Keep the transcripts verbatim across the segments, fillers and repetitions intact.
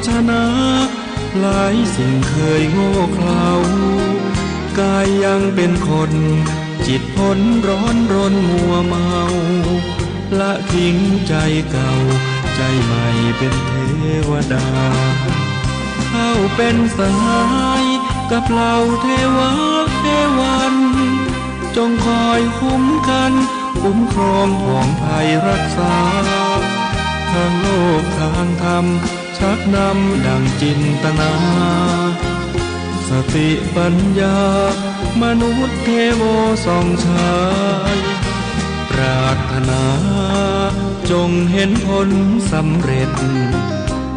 ชนะ หลายสิ่งเคยโง่เขลา กายยังเป็นคน จิตพ้นร้อนรนมัวเมา ละทิ้งใจเก่า ใจใหม่เป็นเทวดา เข้าเป็นสหายกับเหล่าเทวะเทวัน จงคอยคุ้มกัน คุ้มครองผองภัยรักษา ทางโลกทางธรรม ชักนำดั่งจินตนา สติปัญญา มนุษย์เทโวส่องฉาย ปรารถนา จงเห็นผลสำเร็จ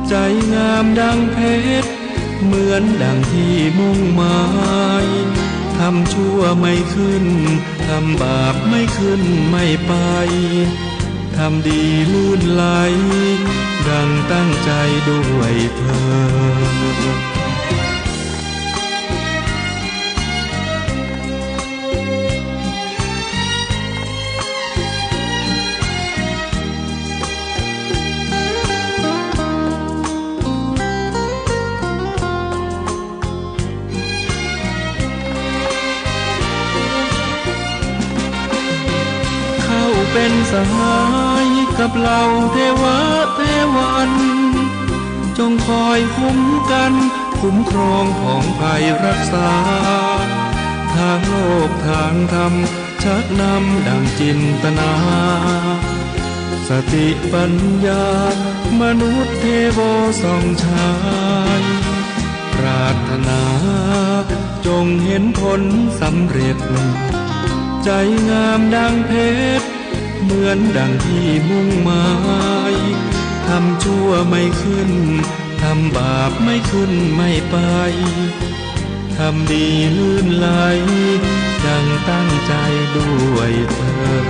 ใจงามดังเพชร เหมือนดั่งที่มุ่งหมาย ทำชั่วไม่ขึ้น ทำบาปไม่ขึ้นไม่ไป ทำดีลื่นไหล ดังตั้งใจด้วยเถิด เข้าเป็นสหายกับเหล่าเทวะเทวัน จงคอยคุ้มกัน คุ้มครองผองภัยรักษา ทางโลกทางธรรม ชักนำดั่งจินตนา สติปัญญา มนุษย์เทโวส่องฉาย ปรารถนา จงเห็นผลสำเร็จ ใจงามดังเพชร เหมือนดั่งที่มุ่งหมาย ทำชั่วไม่ขึ้น ทำบาปไม่ขึ้นไม่ไป ทำดีลื่นไหล ดังตั้งใจด้วยเถิด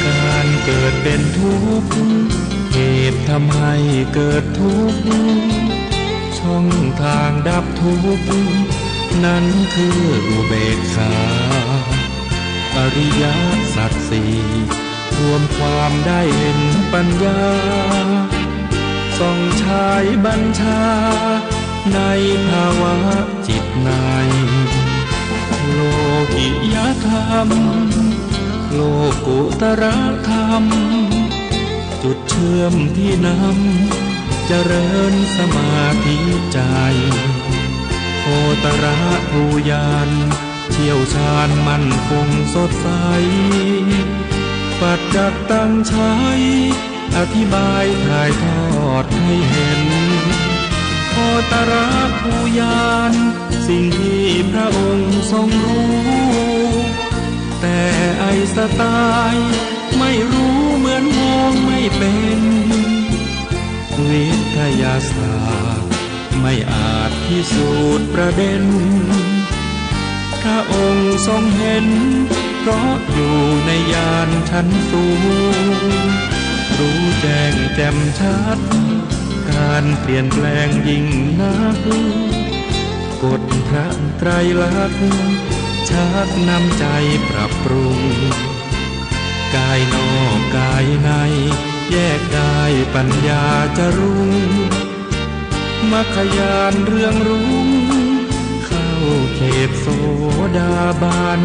การเกิดเป็นทุกข์ เหตุทำให้เกิดทุกข์ ช่องทางดับทุกข์ นั้นคืออุเบกขา อริยสัจสี่ รวมความได้เห็นปัญญา ส่องฉายบัญชา ในภาวะจิตใน โลกิยธรรม โลกุตรธรรม จุดเชื่อมที่นำ เจริญสมาธิใจ โคตรภูยาน เชี่ยวชาญมั่นคงสดใส ปัจจัตตังใช้ อธิบายถ่ายทอดให้เห็น โคตรภูยาน สิ่งที่พระองค์ทรงรู้ แต่ไอน์สไตน์ไม่รู้เหมือนมองไม่เป็น วิทยาศาสตร์ไม่อาจพิสูจน์ประเด็น พระองค์ทรงเห็น เพราะอยู่ในญาณชั้นสูง รู้แจ้งแจ่มชัด การเปลี่ยนแปลงยิ่งนัก กฎพระไตรลักษณ์ ชักนำใจปรับปรุง กายนอกกายใน แยกได้ปัญญาจะรุ่ง มัคคญาณเรืองรุ่ง เข้าเขตโสดาบัน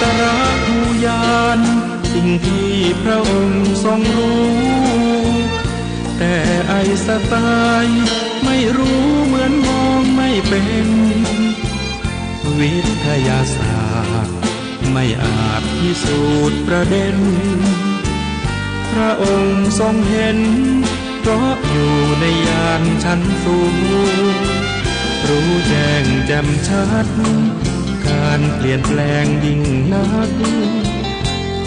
ตระผู้ญาณ สิ่งที่พระองค์ทรงรู้ แต่ไอน์สไตน์ไม่รู้ เหมือนมองไม่เป็น วิทยาศาสตร์ไม่อาจพิสูจน์ประเด็น พระองค์ทรงเห็น เพราะอยู่ในญาณชั้นสูง รู้แจ้งแจ่มชัด การเปลี่ยนแปลงยิ่งนัก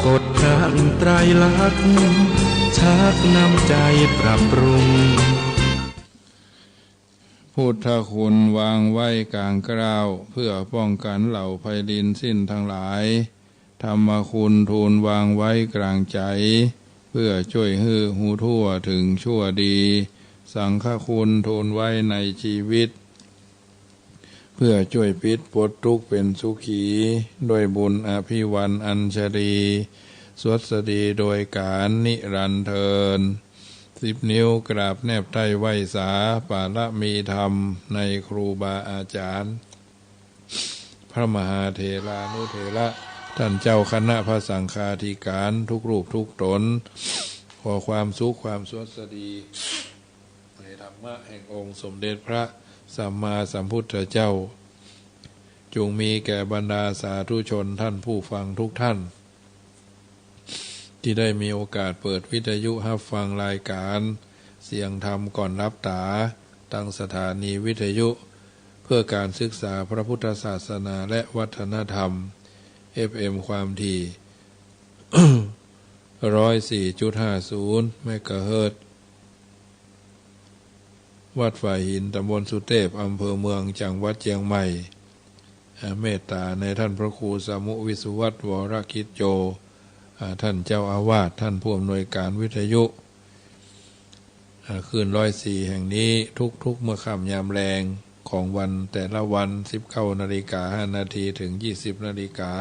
กฎเกณฑ์ไตรลักษณ์ ชักน้ำใจปรับปรุง พุทธคุณวางไว้กลางเกล้า เพื่อป้องกันเหล่าภัยดินสิ้นทั้งหลาย ธรรมคุณทูลวางไว้กลางใจ เพื่อช่วยหื้อฮู้ทั่วถึงชั่วดี สังฆคุณทูลไว้ในชีวิต เพื่อช่วยปิดปลดทุกข์เป็นสุขี ด้วยบุญอภิวันอัญชลี สวัสดีโดยกาลนิรันดร์เทอญ สิบนิ้วกราบแนบไท้ไหว้สา ปารมีธรรมในครูบาอาจารย์ พระมหาเถรานุเถระ ท่านเจ้าคณะพระสังฆาธิการทุกรูปทุกตน ขอความสุขความสวัสดี ในธรรมะแห่งองค์สมเด็จพระสัมมาสัมพุทธเจ้า จงมีแก่บรรดาสาธุชนท่านผู้ฟังทุกท่าน ที่ได้มีโอกาสเปิดวิทยุฮับฟังรายการเสียงธรรมก่อนหลับต๋า ตางสถานีวิทยุเพื่อการศึกษาพระพุทธศาสนาและวัฒนธรรม เอฟเอ็ม ความถี่ ร้อยสี่จุดห้าศูนย์ เมกะเฮิรตซ์ วัดฝายหิน ต๋ำบลสุเตพ อำเภอเมือง จังหวัดเจียงใหม่ อ่า เมตต๋าในท่านพระครูสมุวิศวัตร วรกิจโจ อ่า ท่านเจ้าอาวาส ท่านผู้อำนวยการวิทยุ อ่า คลื่นร้อยสี่แห่งนี้ ทุกๆ เมื่อค่ำยามแลงของวันแต่ละวัน สิบเก้านาฬิกาห้านาที ถึง ยี่สิบนาฬิกา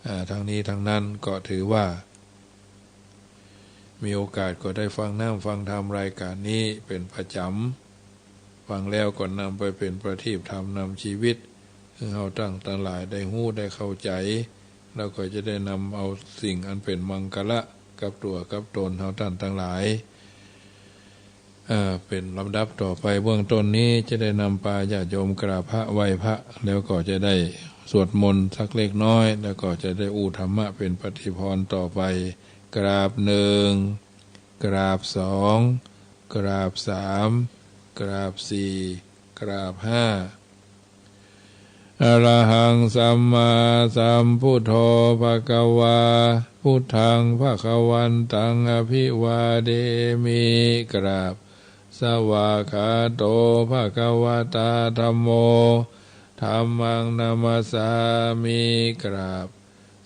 อ่า ทั้งนี้ทั้งนั้นก็ถือว่า มีโอกาสก็ได้ฟังน้ำฟังธรรมรายการนี้เป๋นประจ๋ำ ฟังแล้วก็นำไปเป๋นประทีปธรรมนำชีวิต หื้อเฮาต้านตังหลายได้ฮู้ได้เข้าใจ๋ แล้วก็จะได้นำเอาสิ่งอันเป๋นมังคละกับตั๋วกับต๋นเฮาต้านตังหลาย เอ่อ เป๋นลำดับต่อไป เบื้องต้นนี้จะได้นำปาญาติโยมกราบพระไหว้พระ แล้วก็จะได้สวดมนต์สักเล็กน้อย แล้วก็จะได้อู้ธรรมะเป๋นปฏิภรณ์ต่อไป กราบหนึ่ง กราบสอง กราบสาม กราบสี่ กราบห้า อะระหังสัมมาสัมพุทโธ ภะคะวา พุทธัง ภะคะวันตัง อะภิวาเทมิ กราบ สวากขาโต ภะคะวะตา ธัมโม ธัมมัง นะมัสสามิ กราบ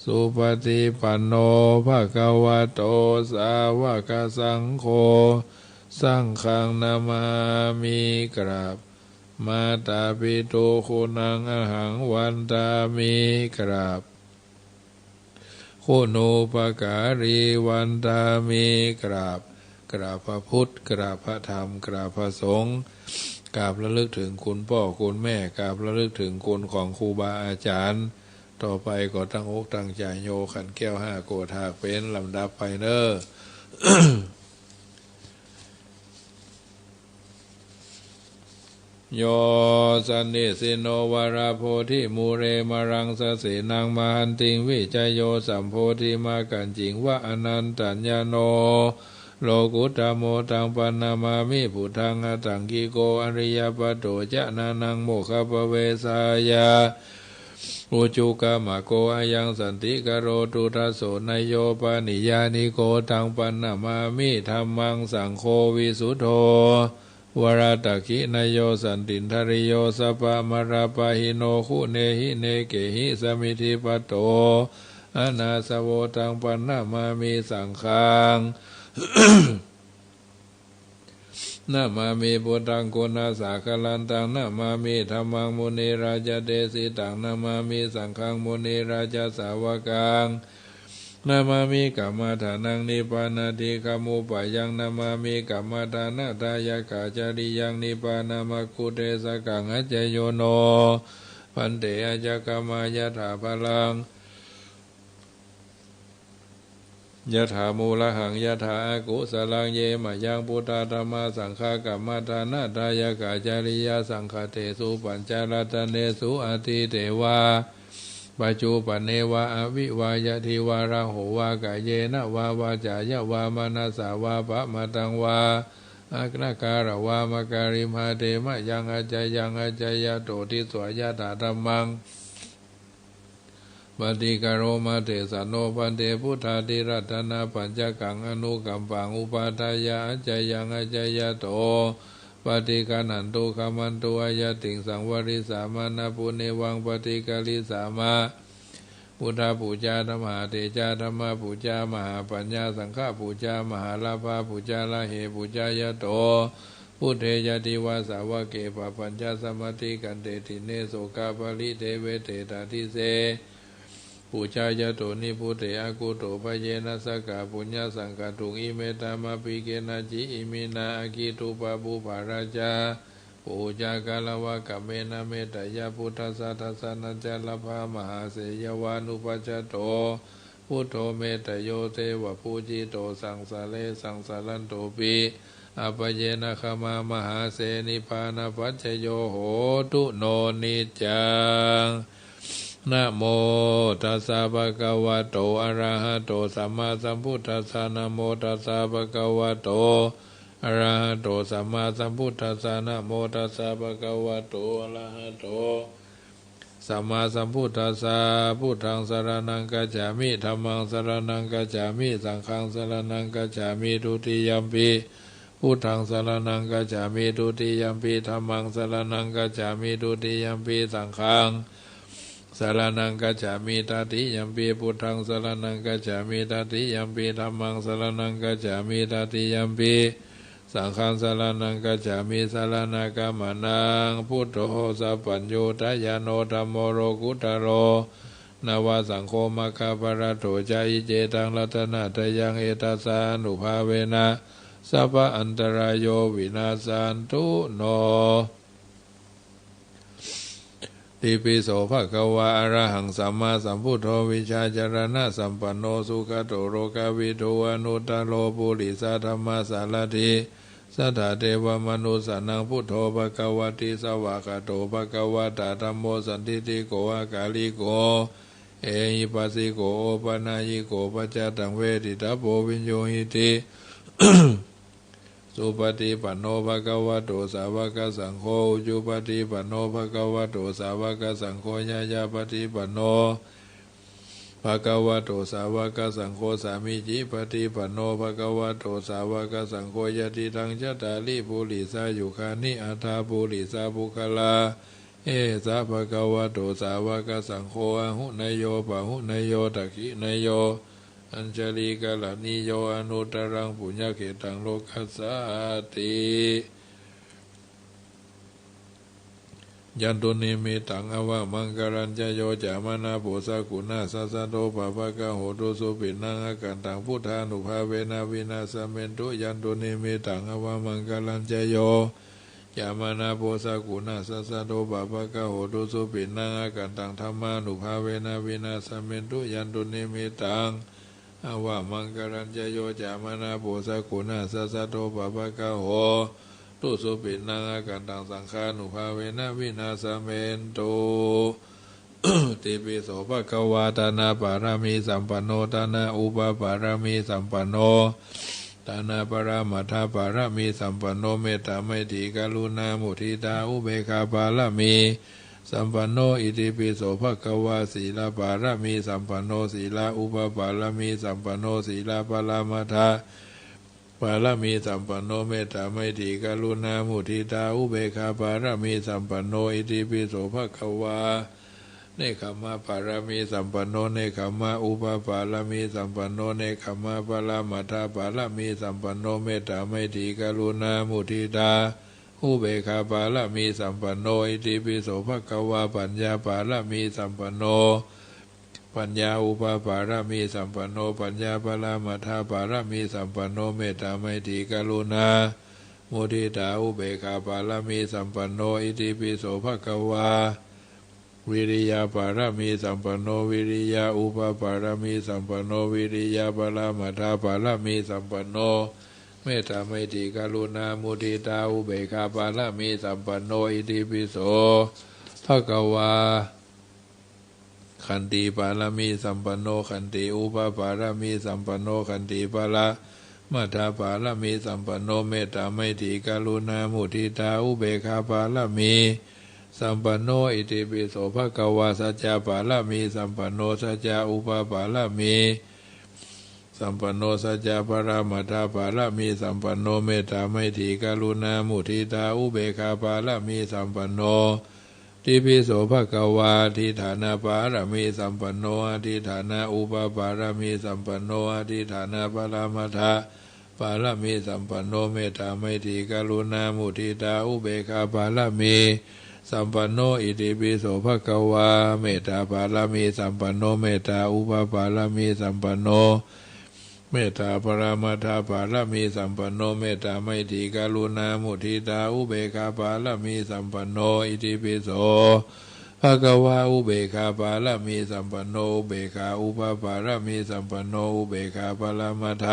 สุปฏิปันโน ภะคะวะโต สาวกสังโฆ สังฆัง นะมามิ กราบ มาตาปิตุ กูณัง อะหัง วันทามิ กราบ กูณูปการี วันทามิ กราบ กราบพระพุทธ กราบพระธรรม กราบพระสงฆ์ กราบระลึกถึงคุณป้อคุณแม่ กราบระลึกถึงคุณของครูบาอาจ๋ารย์ ต่อไปก็ตั้งอกตั้งใจ๋โยขันแก้วห้าโกฏหากเป๋นลำดับไปเน่อ โย สันนิสินโน วะระโพธิมูเล มะรังสะเสนัง มะหันติง วิจโย สัมโพธิมักขัญญิง วะ อะนันตัญญาโณ โลกุตตะโม ตัง ปันนะมามิ พุทธัง อะตังกิโก อะริยะปัตโต จะ ญาณัง โมกขัปปะเวสสายะ อุจุกะมะโก อะยัง สันติกะโร ตุตถะโส นะโย ปะนิยานิโก ตัง ปันนะมามิ ธัมมัง สังโฆ วิสุทโธ วะระตะขินะโย สันตินทะริโย สัพพะมะระปะหิโน คุเนหิ เนเกหิ สะมิทธิปัตโต อะนาสะโว ตัง ปันนะมามิ สังฆัง นะมามิ พุทธัง กุณะสาคะลันตัง นะมามิ ธัมมัง มุนิราชะเดสิตัง นะมามิ สังฆัง มุนิราชะสาวะกัง นะมามิ กัมมะฐานัง นิพพานาทิกะมุปปะยัง นะมามิ กัมมะฐานะทายะกะจริยัง นิพพานะมักคุเตสะกัง อัจฉโยโน ภันเต อัจฉะกะมะ ยะถาภะลัง Yathā mūlahaṃ yathā akusalaṃ, ye mayaṃ buddhā dhammā saṅghā, kammadānadāyakā ca ariyasaṅkhātesu pañcaratnesu atīte vā paccuppane vā avivayo dhīvaro vā, kāyena vā vācāya vā manasā vā pamādaṃ vā attamanā vā, makariṃ bhante mayaṃ accayaṃ accayanto, disvā yathā dhammaṃ paṭikkaromaṃ, tesaṃ no bhante buddhābhiratanapañcakaṃ anukampaṃ upādāya, accayaṃ accayanto paṭiggaṇhantu khamatu ayatiṃ saṃvarissāma. Na punevaṃ paṭiggaṇhissāma. Buddhapūjā mahātejā, dhammapūjā mahāpaññā, saṅghapūjā mahālābhapūjā, lāhepūjā. Yato buddhe ñātiyā sāvake pāpañca samādikkhante, dīne sokaparideveṭe tadise pūjā. Yato nibbute akutopphayena saha puññasaṅkhātuṃ, imetthamabhikkhena ci iminā aggi duppagubbharajja pūjāgalavakkammena, metteyya buddhassa dassanāya labhāma. Seyyathānubhāsito buddho, metteyyo devapūjito, saṃsare saṃsarantopi appaye, nakkhamamahase, nibbānapaccayo hotu no niccaṃ. Namo tassa bhagavato arahato sammāsambuddhassa. Namo tassa bhagavato arahato sammāsambuddhassa. Namo tassa bhagavato arahato sammāsambuddhassa. Buddhaṃ saraṇaṃ gacchāmi. Dhammaṃ saraṇaṃ gacchāmi. Saṅghaṃ saraṇaṃ gacchāmi. Dutiyampi buddhaṃ saraṇaṃ gacchāmi. Dutiyampi dhammaṃ saraṇaṃ gacchāmi. Dutiyampi saṅghaṃ saraṇaṃ gacchāmi. Tatiyampi buddhaṃ saraṇaṃ gacchāmi. Tatiyampi dhammaṃ saraṇaṃ gacchāmi. Tatiyampi saṅghaṃ saraṇaṃ gacchāmi. Saraṇagamanaṃ. Buddho sabbaññutañāṇo, dhammo lokuttaro nava, saṅgho maggaphalaṭṭho ca, iccetaṃ ratanattayaṃ, etassa ānubhāvena sabba antarāyo vinassantu no. Itipi so bhagavā arahaṃ sammāsambuddho vijjācaraṇasampanno sugato lokavidū anuttaro purisadammasārathi satthā devamanussānaṃ buddho bhagavāti. Svākkhāto bhagavatā dhammo sandiṭṭhiko akāliko ehipassiko opanayiko paccattaṃ veditabbo viññūhīti. Supaṭipanno bhagavato sāvakasaṅgho, ujupaṭipanno bhagavato sāvakasaṅgho, ñāyapaṭipanno bhagavato sāvakasaṅgho, sāmīcipaṭipanno bhagavato sāvakasaṅgho, yadidaṃ cattāri purisayugāni aṭṭha purisapuggalā, esa bhagavato sāvakasaṅgho, āhuneyyo pāhuneyyo dakkhiṇeyyo añjalikaraṇīyo anuttaraṃ puññakkhettaṃ lokassāti. Yandunnimittaṃ avamaṅgalañca yo cāmanāpo sakuṇassa saddo pāpaggaho dussupinaṃ akantaṃ buddhānubhāvena vināsamentu. Yandunnimittaṃ avamaṅgalañca yo cāmanāpo sakuṇassa saddo pāpaggaho dussupinaṃ akantaṃ dhammānubhāvena vināsamentu. Yandunnimittaṃ avamaṅgalañca yo cāmanāpo sakuṇassa saddo pāpaggaho dussupinaṃ akantaṃ saṅghānubhāvena vināsamentu. Itipi so bhagavā dānapāramīsampanno dānaupaparamīsampanno dānaparamatthapāramīsampanno mettāmaitrikaruṇāmuditāupekkhāpāramīsampanno. Itipi so bhagavā sīlapāramīsampanno sīlaupapāramīsampanno sīlaparamatthapāramīsampanno mettāmaitrikaruṇāmuditāupekkhāpāramīsampanno. Itipi so bhagavā nekkhammapāramīsampanno nekkhammaupapāramīsampanno nekkhammaparamatthapāramīsampanno mettāmaitrikaruṇāmuditāupekkhāpāramīsampanno. Itipi so bhagavā paññāpāramīsampanno paññāupapāramīsampanno paññāparamatthapāramīsampanno mettāmaitrikaruṇāmuditāupekkhāpāramīsampanno. Itipi so bhagavā วิริยะปารมีสัมปันโน วิริยะอุปปารมีสัมปันโน วิริยะปรมัตถปารมีสัมปันโน เมตตาไมตรีกรุณามุทิตาอุเบกขาปารมีสัมปันโน อิติปิโส ภะคะวา ขันติปารมีสัมปันโน ขันติอุปปารมีสัมปันโน ขันติปรมัตถปารมีสัมปันโน เมตตาไมตรีกรุณามุทิตาอุเบกขาปารมีสัมปันโน อิติปิโส ภะคะวา สัจจะปารมีสัมปันโน สัจจะอุปปารมีสัมปันโน สัจจะปรมัตถปารมีสัมปันโน เมตตาไมตรีกรุณามุทิตาอุเบกขาปารมีสัมปันโน อิติปิโส ภะคะวา อธิฏฐานะปารมีสัมปันโน อธิฏฐานะอุปปารมีสัมปันโน อธิฏฐานะปรมัตถปารมีสัมปันโน เมตตาไมตรีกรุณามุทิตาอุเบกขาปารมีสัมปันโน อิติปิโส ภะคะวา เมตตาปารมีสัมปันโน เมตตาอุปปารมีสัมปันโน เมตตาปรมัตถปารมีสัมปันโน เมตตาไมตรีกรุณามุทิตาอุเบกขาปารมีสัมปันโน อิติปิโส ภะคะวา อุเบกขาปารมีสัมปันโน อุเบกขาอุปปารมีสัมปันโน อุเบกขาปรมัตถ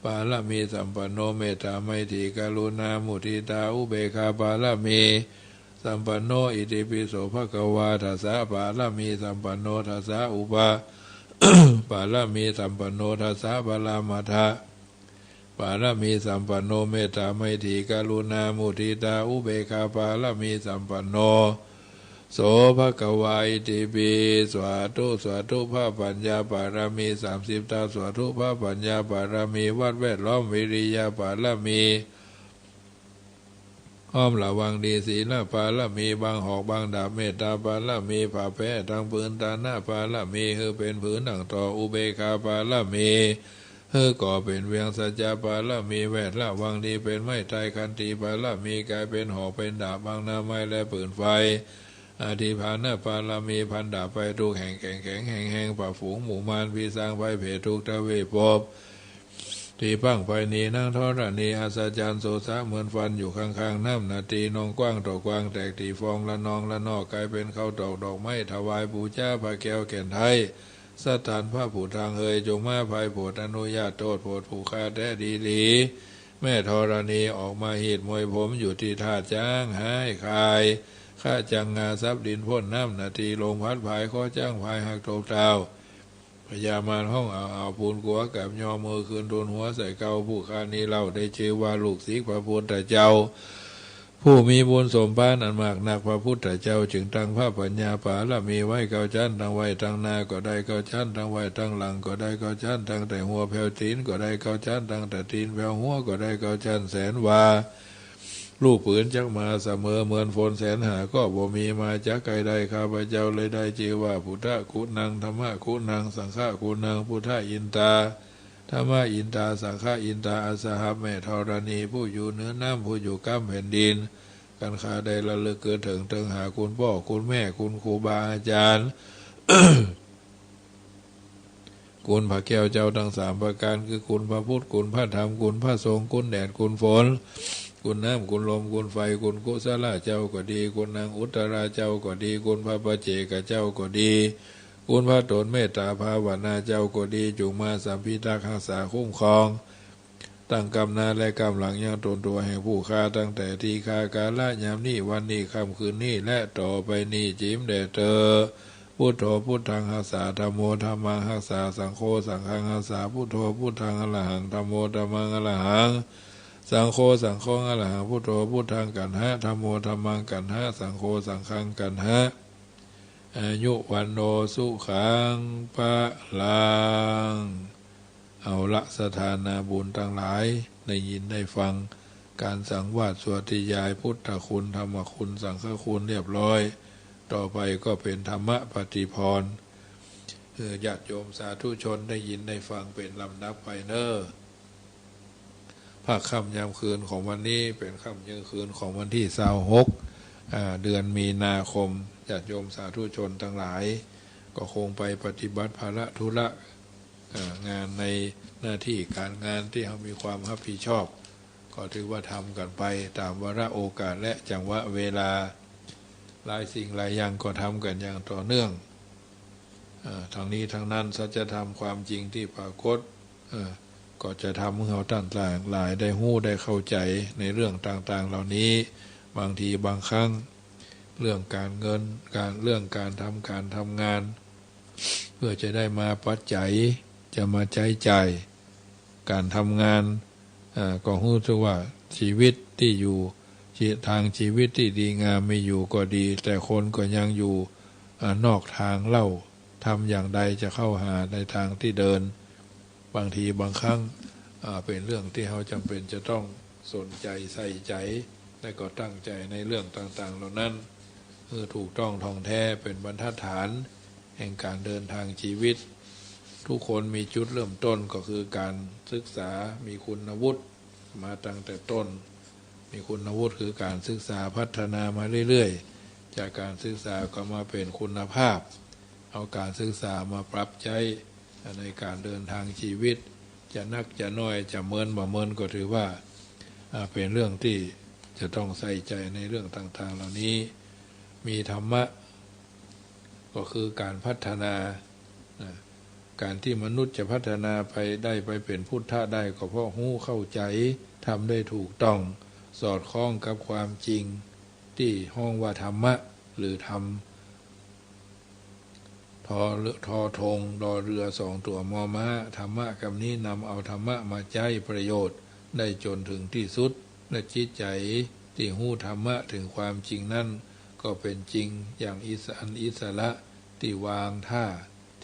ปารมีสัมปันโน เมตตาไมตรีกรุณามุทิตาอุเบกขาปารมีสัมปันโน อิติปิโส ภะคะวา ทัสสะปารมีสัมปันโน ทัสสะอุปปารมีสัมปันโน ทัสสะปรมัตถปารมีสัมปันโน เมตตาไมตรีกรุณามุทิตาอุเบกขาปารมีสัมปันโน โส ภะคะวา อิติปิ สาธุ สาธุ พระปัญญาปารมีสามสิบตา สาธุ พระปัญญาปารมี วัดแวดล้อม วิริยะปารมี อ้อมระวังดี ศีลปารมี บังหอกบังดาบ เมตตาปารมี ผ้าแพร่ตังปืน ตานะปารมี หื้อเป๋นผืนนั่งต่อ อุเบกขาปารมี หื้อก่อเป๋นเวียง สัจจะปารมี แวดระวังดี เป๋นไม้ตาย ขันติปารมี ก๋ายเป๋นหอกเป๋นดาบ บังน้ำไม้และปืนไฟ อธิภาณปารมี พันดาบไปทุกแห่ง แข็งแข็งแฮงแฮง ปราบฝูงหมู่มาร พิสางภัยเผดทุกข์ ทวีปภพ ตี้ปังไปหนี นางธรณีอัศจรรย์ โสสะเหมือนฟันอยู่ข้างๆ น้ำนาตี นองกว้างต่อกว้าง แตกตี้ฟองละนองละนอก ก๋ายเป๋นข้าวตอกดอกไม้ ถวายปู๋จา พระแก้วแก่นไท้ สถานพระผู้ทางเฮย จงมาไพร่โผดอนุญาต โต้ษโผดผู้ข้าแต๊ดีหลี แม่ธรณีออกมาหีดมวยผมอยู่ตี้ธาตุจ๊าง ฮ้ายคาย คะจังงา สับดินพ่นน้ำนาตี ลมพัดผาย ขอจ๊างผายหักตกเต้า พญามารฮ้องเอาเอา ปูนกั๋วกับยอ มือขึ้นทูลหัวใส่เกล้า ผู้ข้านี้เล่าได้จื้อว่าลูกศิษย์พระพุทธเจ้า ผู้มีบุญสมภารอันมากนัก พระพุทธเจ้าจึงตั้งพระปัญญาปารมีไว้เก้าชั้น ตั้งไว้ตังหน้าก็ได้เก้าชั้น ตั้งไว้ตังหลังก็ได้เก้าชั้น ตั้งแต่หัวแผวตี๋นก็ได้เก้าชั้น ตั้งแต่ตี๋นแผวหัวก็ได้เก้าชั้น แสนว่า ลูกปืนจักมาเสมอ เหมือนฝนแสนหาก็บ่มี มาจากใก้ได้ ข้าพเจ้าเลยได้จื้อว่า พุทธคุณัง ธัมมคุณัง สังฆคุณัง พุทธอินตา ธัมมอินตา สังฆอินตา อัสสหัพ แม่ธรณี ผู้อยู่เหนือน้ำ ผู้อยู่ก้ำแผ่นดิน กันข้าได้ระลึกกึ๊ดเถิงเถิงหาคุณป้อคุณแม่ คุณครูบาอาจารย์ คุณพระแก้วเจ้าทั้งสามประการ คือคุณพระพุทธ คุณพระธรรม คุณพระสงฆ์ คุณแดด คุณฝน คุณน้ำ คุณลม คุณไฟ คุณกุสลาเจ้าก็ดี คุณนางอุตตราเจ้าก็ดี คุณพระปัจเจกเจ้าก็ดี คุณพระต๋นเมตตาภาวนาเจ้าก็ดี จุ่งมาสัมพิทักษ์ฮักษาคุ้มครอง ตั้งก้ำหน้าและก้ำหลังยังต๋นตั๋วแห่งผู้ข้า ตั้งแต่ตี้ข้ากาละยามนี้ วันนี้ ค่ำคืนนี้ และต่อไปนี้ จิ๋มแด่เตอ พุทโธพุทธังฮัสสะ ธัมโมธัมมังฮัสสะ สังโฆสังฆังฮัสสะ พุทโธพุทธังอรหัง ธัมโมธัมมังอรหัง สังโฆสังฆังอรหัง พุทโธพุทธังกัณหะ ธัมโมธัมมังกัณหะ สังโฆสังฆังกัณหะ อายุวัณโณสุขังพลัง เอาละ ศรัทธานาบุญตังหลาย ได้ยินได้ฟังก๋านสังวาสสวดนิยายพุทธคุณ ธรรมคุณ สังฆคุณเรียบร้อย ต่อไปก็เป๋นธรรมปฏิพรณ์ เอ่อ ญาติโยมสาธุชนได้ยินได้ฟังเป๋นลำดับไปเน่อ ภาคค่ำยามคืนของวันนี้เป๋นค่ำยามคืนของวันตี้ซาวหก อ่า เดือนมีนาคม ญาติโยมสาธุชนตังหลาย ก็คงไปปฏิบัติภาระธุระ อ่า งานในหน้าตี้ก๋านงานตี้เฮามีความฮับผิดชอบ ก็ถือว่าทำกั๋นไปต๋ามวาระโอกาสและจังหวะเวลา เว หลายสิ่งหลายอย่างก็ทำกั๋นอย่างต่อเนื่อง เอ่อ ทั้งนี้ทั้งนั้น สัจธรรมความจริงตี้ปรากฏ เอ่อ ก็จะทำหื้อเฮาต้านหลายได้ฮู้ได้เข้าใจ๋ในเรื่องต่างๆ เหล่านี้ บางทีบางครั้ง เรื่องก๋านเงิน ก๋าน เรื่องก๋านทำก๋านทำงาน เพื่อจะได้มาปัจจัย จะมาใจ๊จ่าย ก๋านทำงาน อ่า ก็ฮู้สึกว่าชีวิตตี้อยู่ ชี ทางชีวิตตี้ดีงามมีอยู่ก็ดี แต่คนก็ยังอยู่ อ่า นอกตางเล่า ทำอย่างใดจะเข้าหาในตางตี้เดิน บางทีบางครั้ง อ่า เป๋นเรื่องตี้เฮาจ๋ำเป๋นจะต้องสนใจ๋ใส่ใจ๋ และก็ตั้งใจ๋ในเรื่องต่างๆ เหล่านั้น หื้อถูกต้องถ่องแท้ เป๋นบรรทัดฐานแห่งก๋านเดินตางชีวิต ทุกคนมีจุดเริ่มต้นก็คือก๋านศึกษา มีคุณวุฒิมาตั้งแต่ต้น มีคุณวุฒิคือก๋านศึกษาพัฒนามาเรื่อยๆ จากก๋านศึกษาก็มาเป๋นคุณภาพ เอาก๋านศึกษามาปรับใจ๊ในก๋านเดินตางชีวิต จะนักจะน้อย จะเมินบ่เมินก็ถือว่า อ่า เป๋นเรื่องตี้จะต้องใส่ใจ๋ในเรื่องต่างๆ เหล่านี้ มีธรรมะ ก็คือก๋านพัฒนา นะ ก๋านตี้มนุษย์จะพัฒนาไปได้ ไปเป๋นพุทธะได้ ก็เพราะฮู้เข้าใจ๋ ทำได้ถูกต้อง สอดคล้องกับความจริง ตี้ฮ้องว่าธรรมะ หรือธรรม ทอ ทอธง รอเรือสองตั๋ว มอม้า ธรรมะกำนี้นำเอาธรรมะมาใจ๊ประโยชน์ได้จ๋นถึงตี้สุด และจิตใจ๋ตี้ฮู้ธรรมะถึงความจริงนั้น ก็เป๋นจริงอย่างอิส อันอิสระ ตี้วางท่า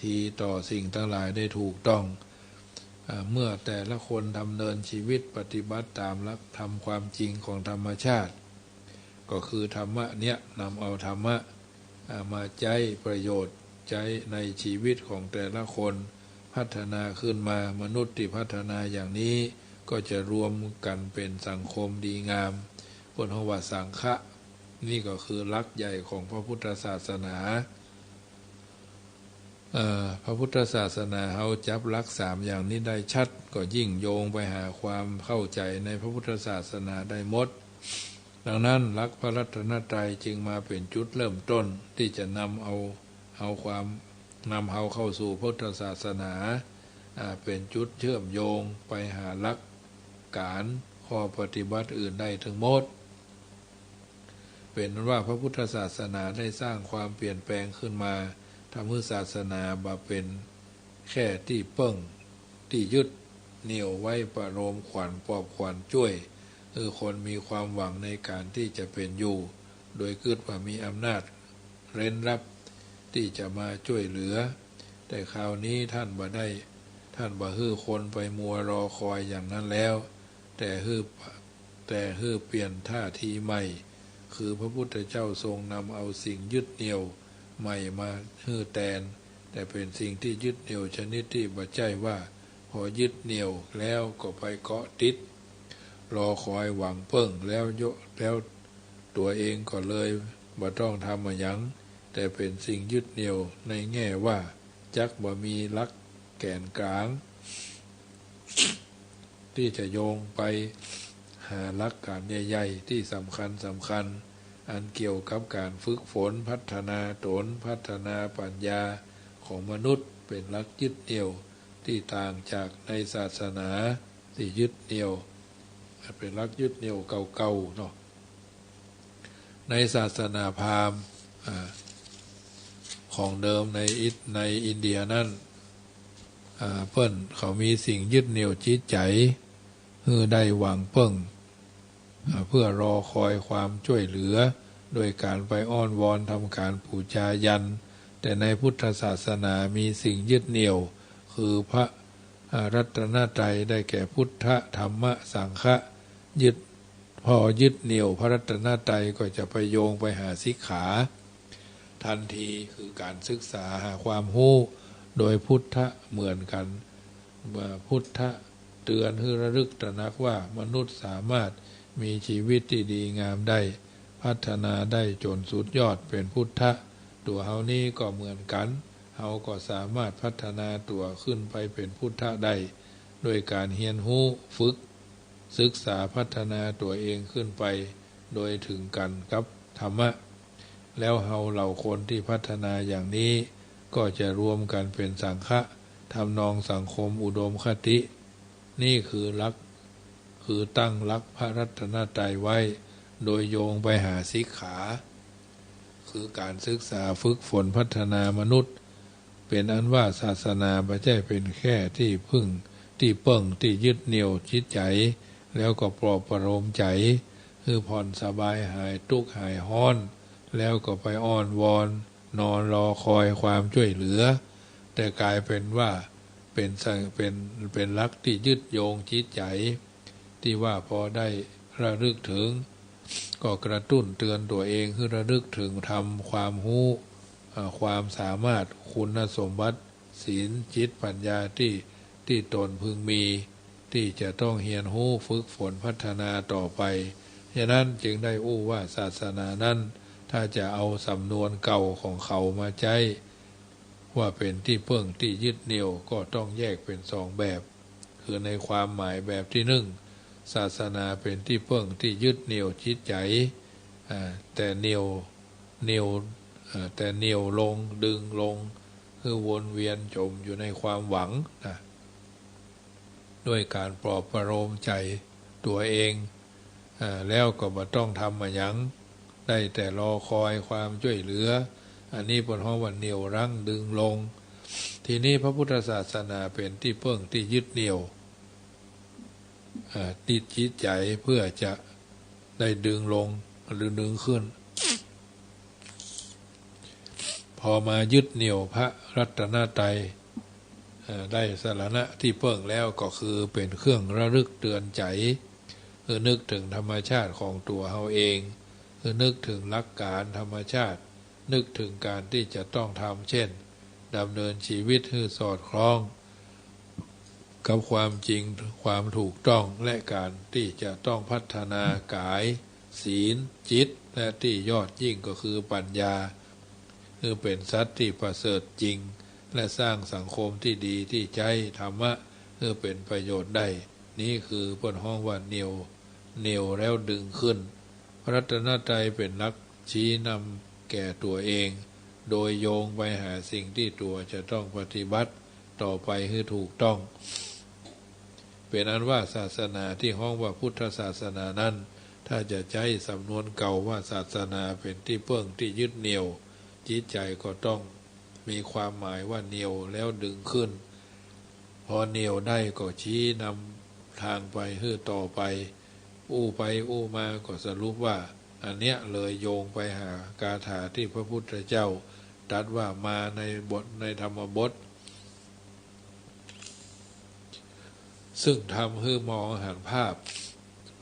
ทีต่อสิ่งตังหลายได้ถูกต้อง อ่า เมื่อแต่ละคนดำเนินชีวิตปฏิบัติต๋ามหลักธรรมความจริงของธรรมชาติ ก็คือธรรมะเนี้ยนำเอาธรรมะ อ่า มาใจ๊ประโยชน์ ใจ๊ในชีวิตของแต่ละคน พัฒนาขึ้นมา มนุษย์ตี้พัฒนาอย่างนี้ ก็จะรวมกั๋นเป๋นสังคมดีงาม เปิ้นฮ้องว่าสังฆะ นี่ก็คือหลักใหญ่ของพระพุทธศาสนา เอ่อ พระพุทธศาสนาเฮาจับหลักสามอย่างนี้ได้ชัด ก็ยิ่งโยงไปหาความเข้าใจ๋ในพระพุทธศาสนาได้หมด ดังนั้นหลักพระรัตนตรัยจึงมาเป๋นจุดเริ่มต้นตี้จะนำเอา เอาความ นำเฮาเข้าสู่พุทธศาสนา อ่า เป๋นจุดเชื่อมโยงไปหาหลักก๋านข้อปฏิบัติอื่นได้ตึงหมด เป๋นว่าพระพุทธศาสนาได้สร้างความเปลี่ยนแปลงขึ้นมา ทำหื้อศาสนาบ่เป๋นแค่ตี้เปิ้ง ตี้ยึดเหนี่ยวไว้ประโลมขวัญปลอบขวัญจ้วย หื้อคนมีความหวังในก๋านตี้จะเป๋นอยู่ โดยกึ๊ดว่ามีอำนาจเร้นลับตี้จะมาจ้วยเหลือ แต่คราวนี้ท่านบ่ได้ ท่านบ่หื้อคนไปมัวรอคอยอย่างนั้นแล้ว แต่หื้อ แต่หื้อเปลี่ยนท่าทีใหม่ คือพระพุทธเจ้าทรงนำเอาสิ่งยึดเหนี่ยวใหม่มาหื้อแตน แต่เป๋นสิ่งตี้ยึดเหนี่ยวชนิดตี้บ่ใจ้ว่า พอยึดเหนี่ยวแล้วก็ไปเกาะติด รอคอยหวังเปิ้งแล้วโยะ แล้วตั๋วเองก็เลยบ่ต้องทำอะหยัง แต่เป๋นสิ่งยึดเหนี่ยวในแง่ว่า จักบ่มีหลักแก๋นกลาง ตี้จะโยงไปหาหลักก๋านใหญ่ๆ ตี้สำคัญสำคัญ อันเกี่ยวกับก๋านฝึกฝนพัฒนาต๋น พัฒนาปัญญาของมนุษย์ เป๋นหลักยึดเหนี่ยวตี้ต่างจากในศาสนาตี้ยึดเหนี่ยว เป๋นหลักยึดเหนี่ยวเก่าๆ เนาะ ในศาสนาพราหมณ์ อ่า ของเดิมในอิน- ในอินเดียนั้น อ่า เปิ้นเขามีสิ่งยึดเหนี่ยวจิตใจ๋ หื้อได้หวังเปิ้ง อ่า เพื่อรอคอยความจ้วยเหลือ โดยก๋านไปอ้อนวอนทำก๋านปู๋จายัญ แต่ในพุทธศาสนามีสิ่งยึดเหนี่ยว คือพระ อ่า รัตนตรัย ได้แก่พุทธะ ธรรมะ สังฆะ ยึด พอยึดเหนี่ยวพระรัตนตรัยก็จะไปโยงไปหาสิกขา ทันที คือก๋านศึกษาหาความฮู้ โดยพุทธะเหมือนกั๋น เมื่อพุทธะเตื๋อนหื้อระลึกตระหนักว่ามนุษย์สามารถมีชีวิตตี้ดีงามได้ พัฒนาได้จ๋นสุดยอดเป๋นพุทธะ ตั๋วเฮานี้ก็เหมือนกั๋น เฮาก็สามารถพัฒนาตั๋วขึ้นไปเป๋นพุทธะได้ โดยก๋านเฮียนฮู้ ฝึก ศึกษาพัฒนาตั๋วเองขึ้นไป โดยเถิงกั๋นกับธรรมะ แล้วเฮาเหล่าคนตี้พัฒนาอย่างนี้ ก็จะรวมกั๋นเป๋นสังฆะ ทำนองสังคมอุดมคติ นี่คือหลัก คือตั้งหลักพระรัตนตรัยไว้ โดยโยงไปหาสิกขา คือก๋านศึกษาฝึกฝนพัฒนามนุษย์ เป๋นอันว่าศาสนาบ่ใจ้เป๋นแค่ตี้พึ่ง ตี้เปิ้ง ตี้ยึดเหนี่ยวจิตใจ๋ แล้วก็ปลอบประโลมใจ๋ หื้อผ่อนสบายหายตุ๊กข์หายฮ้อน แล้วก็ไปอ้อนวอน นอนรอคอยความจ้วยเหลือ แต่ก๋ายเป๋นว่าเป๋นสัง เป๋น เป๋นหลักตี้ยึดโยงจิตใจ๋ ตี้ว่าปอได้ระลึกเถิง ก็กระตุ้นเตือนตั๋วเองหื้อระลึกเถิงธรรม ความฮู้ อ่า ความสามารถ คุณสมบัติ ศีล จิต ปัญญาตี้ ตี้ตนพึงมี ตี้จะต้องเฮียนฮู้ ฝึกฝน พัฒนาต่อไป ฉะนั้นจึงได้อู้ว่าศาสนานั้น ถ้าจะเอาสำนวนเก่าของเขามาใจ๊ ว่าเป๋นตี้เปิ้งตี้ยึดเหนี่ยว ก็ต้องแยกเป๋นสองแบบ คือในความหมายแบบตี้นึ่ง ศาสนาเป๋นตี้เปิ้งตี้ยึดเหนี่ยวจิตใจ๋ อ่า แต่เหนี่ยว เหนี่ยว อ่า แต่เหนี่ยวลง ดึงลง คือวนเวียนจ๋มอยู่ในความหวังนะ ด้วยก๋านปลอบประโลมใจ๋ตั๋วเอง อ่า แล้วก็บ่ต้องทำอะหยัง ได้แต่รอคอยความจ้วยเหลือ อันนี้เปิ้นฮ้องว่าเหนี่ยวรั้งดึงลง ทีนี้พระพุทธศาสนาเป๋นตี้เปิ้งตี้ยึดเหนี่ยว อ่า ตี้จิตใจ๋เพื่อจะได้ดึงลงหรือดึงขึ้น พอมายึดเหนี่ยวพระรัตนตรัย เอ่อ ได้สรณะตี้เปิ้งแล้ว ก็คือเป๋นเครื่องระลึกเตือนใจ๋ คือนึกเถิงธรรมชาติของตั๋วเฮาเอง คือนึกเถิงหลักก๋านธรรมชาติ นึกเถิงก๋านตี้จะต้องทำ เช่น ดำเนินชีวิตหื้อสอดคล้องกับความจริง ความถูกต้อง และก๋านตี้จะต้องพัฒนากาย ศีล จิต และตี้ยอดยิ่งก็คือปัญญา หื้อเป๋นสัตว์ตี้ประเสริฐจริง และสร้างสังคมตี้ดีตี้ใจ๊ธรรมะหื้อเป๋นประโยชน์ได้ นี้คือเปิ้นฮ้องว่าเหนี่ยว เหนี่ยวแล้วดึงขึ้น พระรัตนตรัยเป๋นหลักชี้นำแก่ตั๋วเอง โดยโยงไปหาสิ่งตี้ตั๋วจะต้องปฏิบัติต่อไปหื้อถูกต้อง เป๋นอันว่าศาสนาตี้ฮ้องว่าพุทธศาสนานั้น ถ้าจะใจ๊สำนวนเก่าว่าศาสนาเป๋นตี้เปิ้งตี้ยึดเหนี่ยว จิตใจ๋ก็ต้องมีความหมายว่าเหนี่ยวแล้วดึงขึ้น พอเหนี่ยวได้ก็ชี้นำทางไปหื้อต่อไป อู้ไปอู้มาก็สรุปว่า อันเนี้ยเลยโยงไปหาคาถาตี้พระพุทธเจ้าตรัสว่ามาในบท ในธรรมบท ซึ่งทำหื้อมองหันภาพ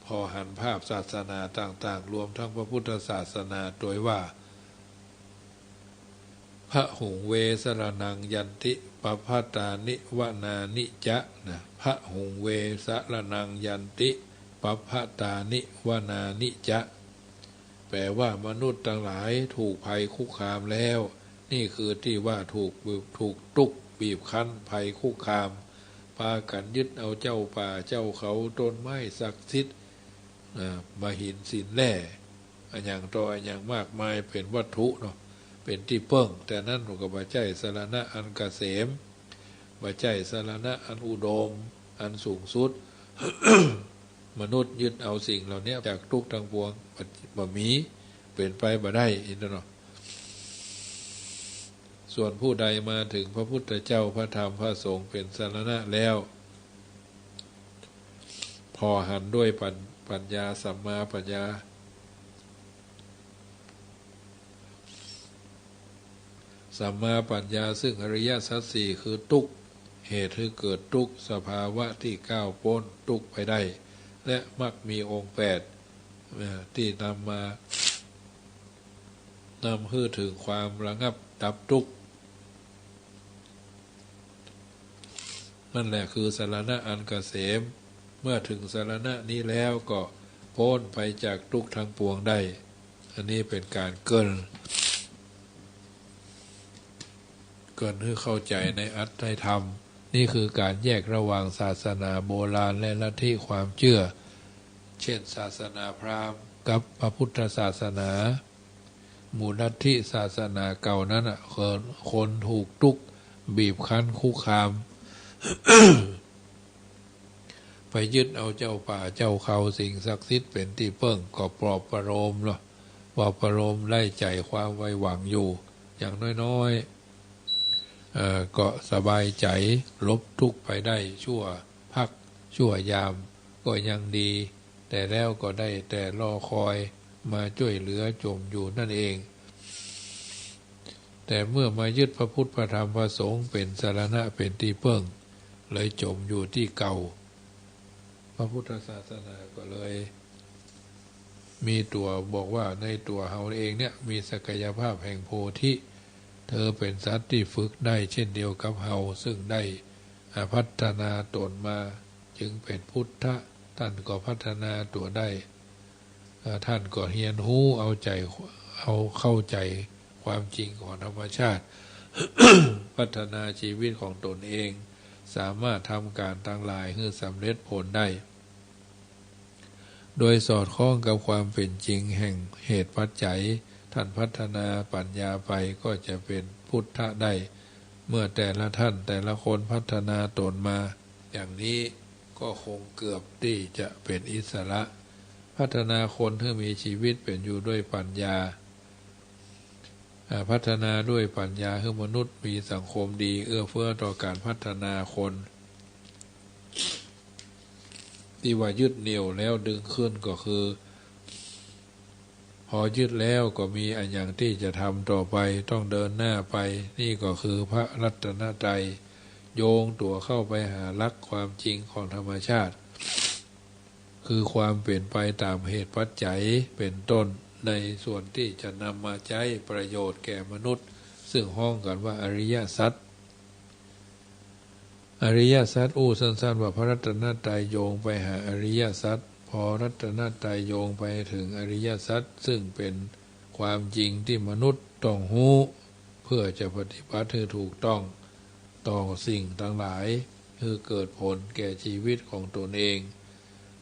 พอหันภาพศาสนาต่างๆ รวมทั้งพระพุทธศาสนา โดยว่า พะหุงเว สรณัง ยันติ ปัพพะตานิ วนานิจะ นะ พะหุงเว สรณัง ยันติ ปัพพะตานิ วนานิจะ แปลว่ามนุษย์ตังหลายถูกภัยคุกคามแล้ว นี่คือตี้ว่าถูก ถูกตุ๊กข์บีบคั้นภัยคุกคาม ปากั๋นยึดเอาเจ้าป่าเจ้าเขา ต้นไม้ศักดิ์สิทธิ์ อ่า มหินศิลป์แร่ อะหยังต่ออะหยังมากมายเป๋นวัตถุเนาะ เป๋นตี้เปิ้ง แต่นั้นก็บ่ใจ้สรณะอันเกษม บ่ใจ้สรณะอันอุดม อันสูงสุด มนุษย์ยึดเอาสิ่งเหล่านี้จากตุ๊กข์ทั้งปวง บ่ บ่มี เป๋นไปบ่ได้ อินเนาะ ส่วนผู้ใดมาถึงพระพุทธเจ้า พระธรรม พระสงฆ์เป๋นสรณะแล้ว ผ่อหันด้วยปัญ- ปัญญา สัมมาปัญญา สัมมาปัญญา ซึ่งอริยสัจสี่คือตุ๊กข์ เหตุหื้อเกิดตุ๊กข์ สภาวะตี้ก้าวป๊นตุ๊กข์ไปได้ และมรรคมีองค์แปด เอ่อ ตี้นำมา นำหื้อเถิงความระงับดับตุ๊กข์ นั่นแหละคือสรณะอันเกษม เมื่อถึงสรณะนี้แล้วก็ป๊นไปจากตุ๊กข์ทั้งปวงได้ อันนี้เป๋นก๋านเกริ่น เกริ่นหื้อเข้าใจ๋ในอัตถธรรม นี่คือก๋านแยกระหว่างศาสนาโบราณและลัทธิความเจื้อ เช่น ศาสนาพราหมณ์กับพระพุทธศาสนา หมู่ลัทธิศาสนาเก่านั้นน่ะ คน คนถูกตุ๊ก บีบคั้น คุกคาม ไปยึดเอาเจ้าป่าเจ้าเขา สิ่งศักดิ์สิทธิ์เป๋นตี้เปิ้ง ก็ปลอบประโลมเนาะ ปลอบประโลมไล่ไจ๋ความไว้หวังอยู่ อย่างน้อยๆ เอ่อ ก็สบายใจ๋ ลบตุ๊กข์ไปได้ชั่วพักชั่วยาม ก็ยังดี แต่แล้วก็ได้แต่รอคอยมาจ้วยเหลือจมอยู่นั่นเอง แต่เมื่อมายึดพระพุทธพระธรรมพระสงฆ์เป๋นสรณะเป๋นตี้เปิ้ง เลยจมอยู่ตี้เก่า พระพุทธศาสนาก็เลยมีตั๋วบอกว่า ในตั๋วเฮาเองเนี่ยมีศักยภาพแห่งโพธิ เธอเป๋นสัตว์ตี้ฝึกได้เช่นเดียวกับเฮา ซึ่งได้ อ่า พัฒนาต๋นมา จึงเป๋นพุทธะ ต้านก็พัฒนาตั๋วได้ อ่า ต้านก็เฮียนฮู้เอาใจ๋ เอาเข้าใจ๋ความจริงของธรรมชาติ พัฒนาชีวิตของต๋นเอง สามารถทำก๋านตังหลายหื้อสำเร็จผลได้ โดยสอดคล้องกับความเป๋นจริงแห่งเหตุปัจจัย ต้านพัฒนาปัญญาไปก็จะเป๋นพุทธะได้ เมื่อแต่ละต้านแต่ละคนพัฒนาต๋นมาอย่างนี้ ก็คงเกือบตี้จะเป๋นอิสระ พัฒนาคนหื้อมีชีวิตเป๋นอยู่ด้วยปัญญา อ่า พัฒนาด้วยปัญญาหื้อมนุษย์มีสังคมดี เอื้อเฟื้อต่อก๋านพัฒนาคน ตี้ว่ายึดเหนี่ยวแล้วดึงขึ้นก็คือ พอยึดแล้วก็มีอะหยังตี้จะทำต่อไป ต้องเดินหน้าไป นี่ก็คือพระรัตนตรัย โยงตั๋วเข้าไปหาหลักความจริงของธรรมชาติ คือความเป๋นไปต๋ามเหตุปัจจัยเป๋นต้น ในส่วนตี้จะนำมาใจ๊ประโยชน์แก่มนุษย์ ซึ่งฮ้องกั๋นว่าอริยสัจ อริยสัจอู้สั้นๆ ว่าพระรัตนตรัยโยงไปหาอริยสัจ พอรัตนตรัยโยงไปเถิงอริยสัจ ซึ่งเป๋นความจริงตี้มนุษย์ต้องฮู้ เพื่อจะปฏิบัติหื้อถูกต้องต่อสิ่งตังหลาย หื้อเกิดผลแก่ชีวิตของต๋นเอง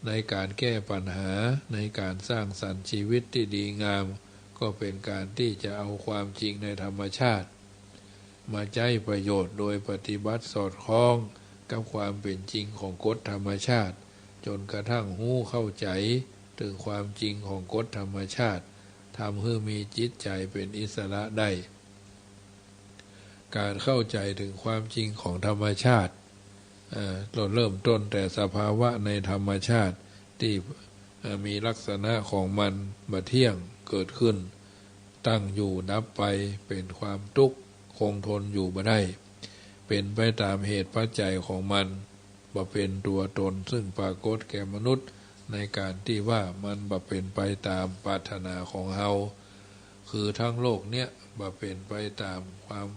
ในก๋านแก้ปัญหา ในก๋านสร้างสรรค์ชีวิตตี้ดีงาม ก็เป๋นก๋านตี้จะเอาความจริงในธรรมชาติ มาใจ๊ประโยชน์โดยปฏิบัติสอดคล้องกับความเป๋นจริงของกฎธรรมชาติ จ๋นกระทั่งฮู้เข้าใจ๋เถิงความจริงของกฎธรรมชาติ ทำหื้อมีจิตใจ๋เป๋นอิสระได้ ก๋านเข้าใจ๋เถิงความจริงของธรรมชาติ เอ่อ เริ่มต้นแต่สภาวะในธรรมชาติตี้ เอ่อ มีลักษณะของมันบ่เที่ยง เกิดขึ้น ตั้งอยู่ดับไป เป๋นความตุ๊กข์ คงทนอยู่บ่ได้ เป๋นไปต๋ามเหตุปัจจัยของมัน บ่เป๋นตั๋วต๋นซึ่งปรากฏแก่มนุษย์ ในก๋านตี้ว่ามันบ่เป๋นไปต๋ามปรารถนาของเฮา คือทั้งโลกเนี้ยบ่เป๋นไปต๋ามความ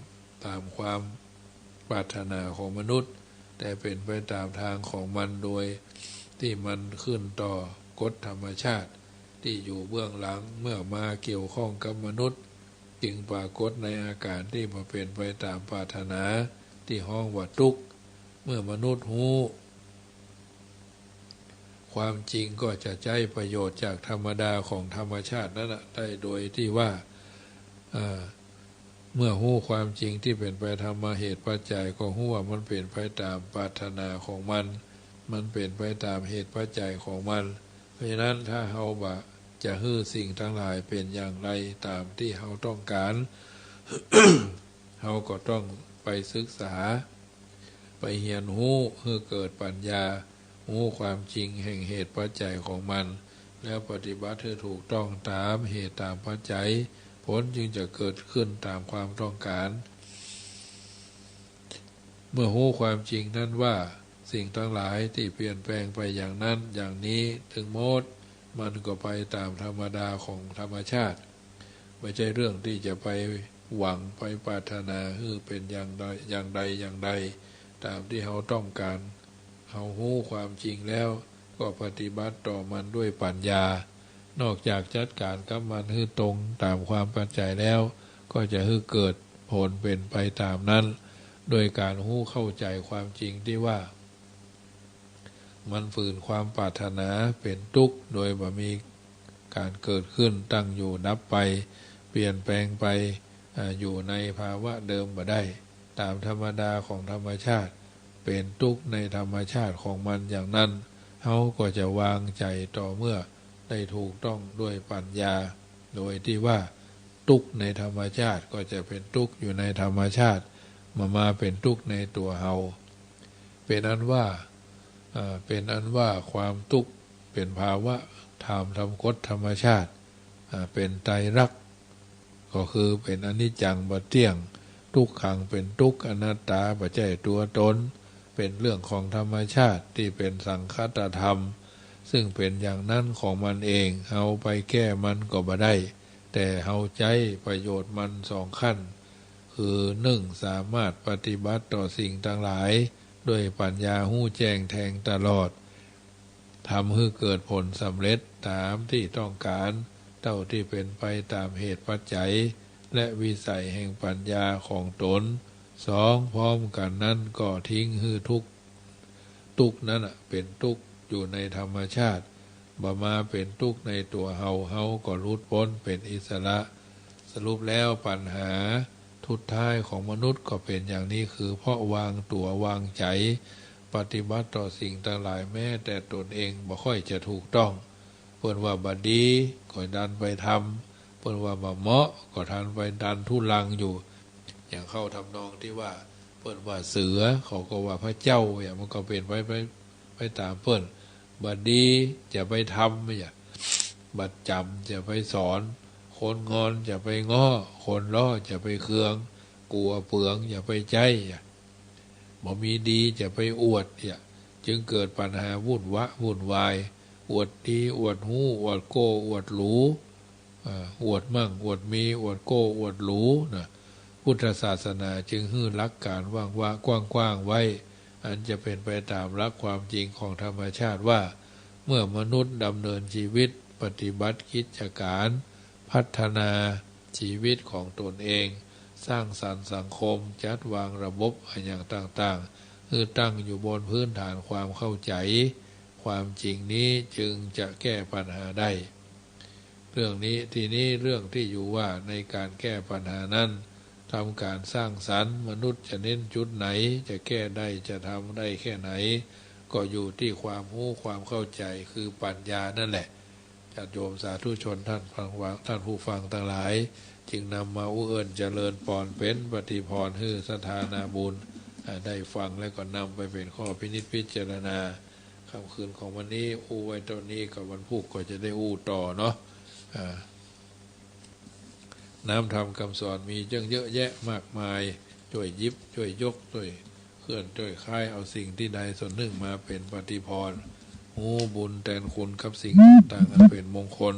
ต๋ามความปรารถนาของมนุษย์ แต่เป๋นไปต๋ามตางของมัน โดยตี้มันขึ้นต่อกฎธรรมชาติตี้อยู่เบื้องหลัง เมื่อมาเกี่ยวข้องกับมนุษย์ จึงปรากฏในอาก๋านตี้บ่เป๋นไปต๋ามปรารถนา ตี้ฮ้องว่าตุ๊กข์ เมื่อมนุษย์ฮู้ความจริงก็จะใจ๊ประโยชน์จากธรรมดาของธรรมชาตินั้นน่ะได้ โดยตี้ว่า เอ่อ เมื่อฮู้ความจริงตี้เป๋นไปต๋ามเหตุปัจจัย ก็ฮู้ว่ามันเป๋นไปต๋ามปรารถนาของมัน มันเป๋นไปต๋ามเหตุปัจจัยของมัน เพราะฉะนั้นถ้าเฮาบ่จะหื้อสิ่งตังหลายเป๋นอย่างใดต๋ามตี้เฮาต้องก๋าน เฮาก็ต้องไปศึกษา ไปเฮียนฮู้หื้อเกิดปัญญา ฮู้ความจริงแห่งเหตุปัจจัยของมัน แล้วปฏิบัติหื้อถูกต้องต๋ามเหตุต๋ามปัจจัย ผลจึงจะเกิดขึ้นต๋ามความต้องก๋าน เมื่อฮู้ความจริงนั้นว่าสิ่งตังหลายตี้เปลี่ยนแปลงไปอย่างนั้นอย่างนี้ตึงหมด มันก็ไปต๋ามธรรมดาของธรรมชาติ บ่ใจ้เรื่องตี้จะไปหวังไปปรารถนาหื้อเป๋นอย่างใด อย่างใดอย่างใด ต๋ามตี้เฮาต้องก๋าน เฮาฮู้ความจริงแล้วก็ปฏิบัติต่อมันด้วยปัญญา นอกจากจัดก๋านกับมันหื้อตรงต๋ามความปัจจัยแล้ว ก็จะหื้อเกิดผลเป๋นไปต๋ามนั้น โดยก๋านฮู้เข้าใจ๋ความจริงตี้ว่า มันฝืนความปรารถนาเป๋นตุ๊กข์ โดยบ่มีก๋านเกิดขึ้น ตั้งอยู่ ดับไป ปลี่ยนแปลงไป อ่า อยู่ในภาวะเดิมบ่ได้ ต๋ามธรรมดาของธรรมชาติ เป๋นตุ๊กในธรรมชาติของมันอย่างนั้น เฮาก็จะวางใจ๋ต่อเมื่อได้ถูกต้องด้วยปัญญา โดยตี้ว่าตุ๊กในธรรมชาติก็จะเป๋นตุ๊กอยู่ในธรรมชาติ บ่มาเป๋นตุ๊กในตั๋วเฮา เป๋นอันว่า อ่า เป๋นอันว่าความตุ๊กเป๋นภาวะธรรม ธรรมกฎธรรมชาติ อ่า เป๋นไตรลักษณ์ ก็คือเป๋นอนิจจังบ่เตี้ยง ทุกขังเป๋นตุ๊กข์ อนัตตาบ่ใจ้ตั๋วตน เป๋นเรื่องของธรรมชาติตี้เป๋นสังคตธรรม ซึ่งเป๋นอย่างนั้นของมันเอง เฮาไปแก้มันก็บ่ได้ แต่เฮาใจ๊ประโยชน์มันสองขั้น คือนึ่ง สามารถปฏิบัติต่อสิ่งตังหลายด้วยปัญญาฮู้แจ้งแทงตลอด ทำหื้อเกิดผลสำเร็จต๋ามตี้ต้องก๋าน เต้าตี้เป๋นไปต๋ามเหตุปัจจัย และวิสัยแห่งปัญญาของตน สอง พร้อมกั๋นนั้นก็ทิ้งหื้อทุกข์ ตุ๊กข์นั้นน่ะเป๋นตุ๊กข์อยู่ในธรรมชาติ บ่มาเป๋นตุ๊กข์ในตั๋วเฮา เฮาก็หลุดป๊นเป๋นอิสระ สรุปแล้วปัญหาสุดท้ายของมนุษย์ก็เป๋นอย่างนี้ คือเพราะวางตั๋ววางใจ๋ ปฏิบัติต่อสิ่งตังหลายแม้แต่ตนเองบ่ค่อยจะถูกต้อง เปิ้นว่าบ่ดีก็ดันไปทำ เปิ้นว่าบ่เหมาะก็ดันไปดันทุลังอยู่ อย่างเข้าทำนองตี้ว่า เปิ้นว่าเสือ เขาก็ว่าพระเจ้า อย่างมันก็เป๋นไป ไป ไปต๋ามเปิ้น บ่ดีจะไปทำ อย่าง บ่จ๋ำจะไปสอน คนงอนจะไปง้อ คนหล่อจะไปเคือง กั๋วเปืองอย่าไปใจ๊ อย่าง บ่มีดีจะไปอวด อย่าง จึงเกิดปัญหาวุ่นวะวุ่นวาย อวดดี อวดฮู้ อวดโก้ อวดหรู อ่า อวดมั่ง อวดมี อวดโก้ อวดหรูนะ พุทธศาสนาจึงหื้อหลักก๋านว่างๆ กว้างๆ ไว้ อันจะเป๋นไปต๋ามหลักความจริงของธรรมชาติว่า เมื่อมนุษย์ดำเนินชีวิต ปฏิบัติกิจก๋าน พัฒนาชีวิตของตนเอง สร้างสรรค์สังคม จัดวางระบบอะหยังต่างๆ หื้อตั้งอยู่บนพื้นฐานความเข้าใจ๋ ความจริงนี้จึงจะแก้ปัญหาได้ เรื่องนี้ ทีนี้เรื่องตี้อยู่ว่าในก๋านแก้ปัญหานั้น ทำก๋านสร้างสรรค์ มนุษย์จะเน้นจุดไหน จะแก้ได้ จะทำได้แค่ไหน ก็อยู่ตี้ความฮู้ความเข้าใจ๋ คือปัญญานั่นแหละ ญาติโยมสาธุชนต้านฟัง ต้านผู้ฟังตังหลาย จึงนำมาอู้เอิ้นเจริญปอนเป๋นปฏิภรณ์หื้อศรัทธานาบุญ อ่า ได้ฟังแล้วก็นำไปเป๋นข้อพินิจพิจารณา ค่ำคืนของวันนี้อู้ไว้เต้านี้ ก็วันพูกก็จะได้อู้ต่อเนาะ อ่า น้ำธรรมกำสอนมีเยอะแยะมากมาย จ้วยหยิบ จ้วยยก จ้วยเคลื่อน จ้วยคาย เอาสิ่งตี้ใดส่วนนึ่งมาเป๋นปฏิภรณ์ ฮู้บุญแตนคุณกับสิ่งต่างๆ อันเป๋นมงคล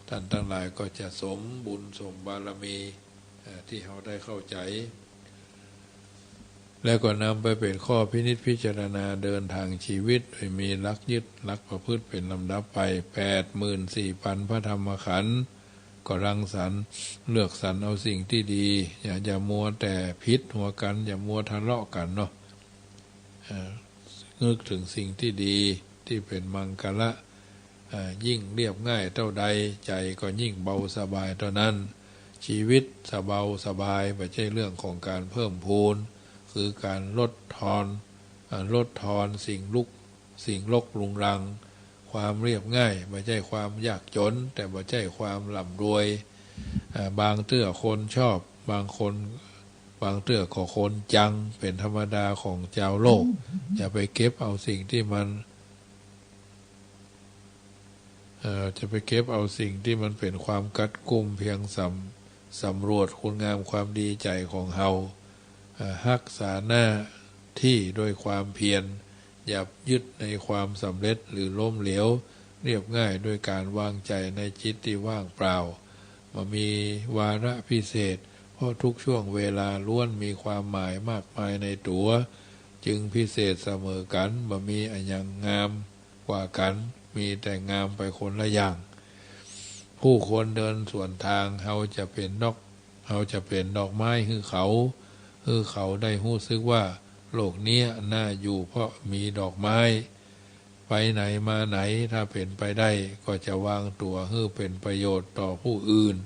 ต้านตังหลายก็จะสมบุญสมบารมี เอ่อ ตี้เฮาได้เข้าใจ๋ แล้วก็นำไปเป๋นข้อพินิจพิจารณาเดินตางชีวิต โดยมีหลักยึดหลักประพฤติเป๋นลำดับไป แปดหมื่นสี่พันพระธรรมขันธ์ ก็รังสรรค์เลือกสรรเอาสิ่งตี้ดี อย่า อย่ามัวแต่ผิดหัวกั๋น อย่ามัวทะเลาะกั๋นเนาะ เอ่อ นึกเถิงสิ่งตี้ดี ตี้เป๋นมังคละ เอ่อ ยิ่งเรียบง่ายเต้าใด ใจ๋ก็ยิ่งเบาสบายเต้านั้น ชีวิตสะเบาสบาย บ่ใจ้เรื่องของก๋านเพิ่มพูน คือก๋านลดทอน เอ่อ ลดทอนสิ่งลุก สิ่งรกรุงรัง ความเรียบง่าย บ่ใจ้ความยากจ๋น แต่บ่ใจ้ความร่ำรวย เอ่อ บางเตื้อคนชอบ บางคน บางเตื้อก็คนจัง เป๋นธรรมดาของจาวโลก อย่าไปเก็บเอาสิ่งตี้มัน เอ่อ จะไปเก็บเอาสิ่งตี้มันเป๋นความกัดกุม เพียงสำ สำรวจคุณงามความดีใจ๋ของเฮา เอ่อ ฮักษาหน้าตี้ด้วยความเพียร อย่ายึดในความสำเร็จหรือล้มเหลว เรียบง่ายด้วยก๋านวางใจ๋ในจิตตี้ว่างเปล่า บ่มีวาระพิเศษ เพราะทุกช่วงเวลาล้วนมีความหมายมากมายในตั๋ว จึงพิเศษเสมอกั๋น บ่มีอะหยังงามกว่ากั๋น มีแต่งามไปคนละอย่าง ผู้คนเดินสวนตาง เฮาจะเป๋นดอก เฮาจะเป๋นดอกไม้หื้อเขา หื้อเขาได้ฮู้สึกว่าโลกเนี้ยน่าอยู่เพราะมีดอกไม้ ไปไหนมาไหน ถ้าเป๋นไปได้ ก็จะวางตั๋วหื้อเป๋นประโยชน์ต่อผู้อื่น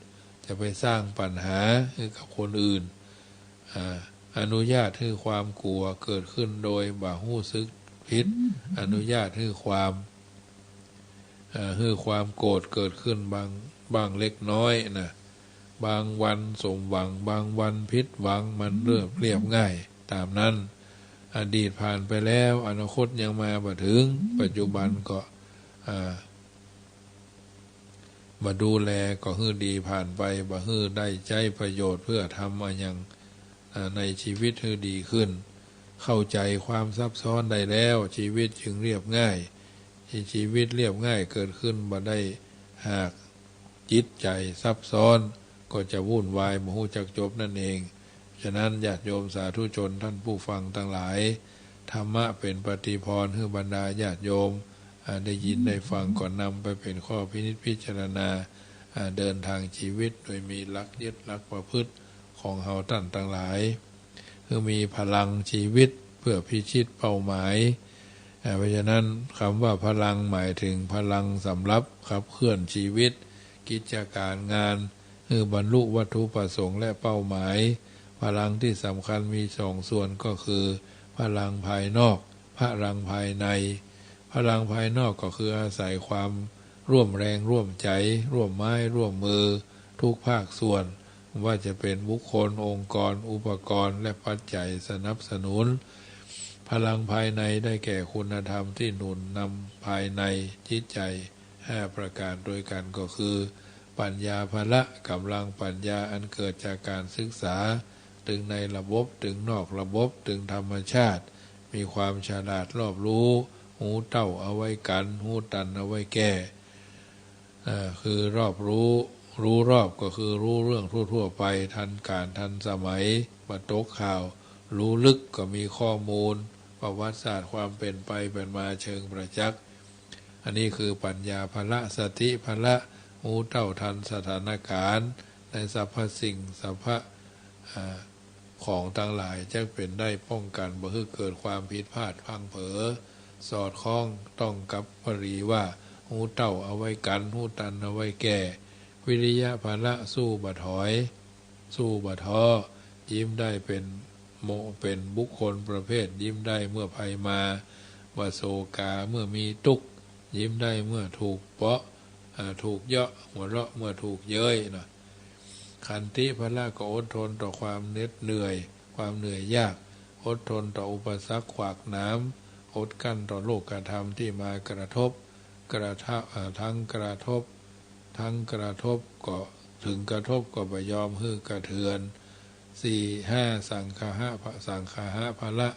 จะไปสร้างปัญหาหื้อกับคนอื่น อ่า อนุญาตหื้อความกั๋วเกิดขึ้นโดยบ่ฮู้สึกผิด อนุญาตหื้อความ อ่า หื้อความโกรธเกิดขึ้นบ้าง บ้างเล็กน้อยนะ บางวันสมหวัง บางวันผิดหวัง มันเรียบ เรียบง่ายต๋ามนั้น อดีตผ่านไปแล้ว อนาคตยังมาบ่ถึง ปัจจุบันก็ อ่า บ่ดูแลก็หื้อดีผ่านไป บ่หื้อได้ใจ๊ประโยชน์เพื่อทำอะหยัง อ่า ในชีวิตหื้อดีขึ้น เข้าใจ๋ความซับซ้อนได้แล้ว ชีวิตจึงเรียบง่าย ชีวิตเรียบง่ายเกิดขึ้นบ่ได้หากจิตใจ๋ซับซ้อน ก็จะวุ่นวายบ่ฮู้จักจบนั่นเอง ฉะนั้นญาติโยมสาธุชนท่านผู้ฟังตังหลาย ธรรมะเป๋นปฏิภรณ์หื้อบรรดาญาติโยม อ่า ได้ยินได้ฟังก็นำไปเป๋นข้อพินิจพิจารณา อ่า เดินทางชีวิตโดยมีหลักยึดหลักประพฤติของเฮาต้านตังหลาย คือมีพลังชีวิตเพื่อพิชิตเป้าหมาย อ่า เพราะฉะนั้นกำว่าพลังหมายเถิงพลังสำหรับขับเคลื่อนชีวิต กิจก๋านงาน คือบรรลุวัตถุประสงค์และเป้าหมาย พลังตี้สำคัญมีสองส่วนก็คือ พลังภายนอก พลังภายใน พลังภายนอกก็คืออาศัยความร่วมแรงร่วมใจ๋ ร่วมไม้ร่วมมือ ทุกภาคส่วน ว่าจะเป๋นบุคคล องค์กร อุปกรณ์ และปัจจัยสนับสนุน พลังภายในได้แก่คุณธรรมตี้หนุนนำภายในจิตใจ๋ ห้าประก๋านตวยกั๋นก็คือ ปัญญาพละ ก๋ำลังปัญญาอันเกิดจากก๋านศึกษา ตึงในระบบ ตึงนอกระบบ ตึงธรรมชาติ มีความฉลาดรอบรู้ ฮู้เต้าเอาไว้กั๋น ฮู้ตันเอาไว้แก้ อ่า คือรอบรู้ ฮู้รอบก็คือฮู้เรื่องทั่วๆ ไป ทันก๋าลทันสมัย บ่ตกข่าว ฮู้ลึกก็มีข้อมูล ประวัติศาสตร์ความเป๋นไปเป๋นมาเชิงประจักษ์ อันนี้คือปัญญาพละ สติพละ ฮู้เต้าทันสถานก๋าล ในสรรพสิ่งสรรพ อ่า ของตังหลาย จักเป๋นได้ป้องกั๋นบ่หื้อเกิดความผิดพลาดพลั้งเผลอ สอดคล้องต้องกับบาลีว่า ฮู้เต้าเอาไว้กั๋น ฮู้ตันเอาไว้แก้ วิริยะพละ สู้บ่ถอย สู้บ่ท้อ ยิ้มได้เป๋นโม เป๋นบุคคลประเภทยิ้มได้เมื่อภัยมา บ่โศกาเมื่อมีตุ๊กข์ ยิ้มได้เมื่อถูกเปาะ อ่า ถูกเยาะ หัวเราะเมื่อถูกเย้ยเนาะ ขันติพละก็อดทนต่อความเหน็ดเหนื่อย ความเหนื่อยยาก อดทนต่ออุปสรรคขวากหนาม อดกลั้นต่อโลกธรรมตี้มากระทบ กระทะ อ่า ทั้งกระทบ ทั้งกระทบก็ เถิงกระทบก็บ่ยอมหื้อกระเทือน สี่ ห้า สังคหะ สังคหะพละ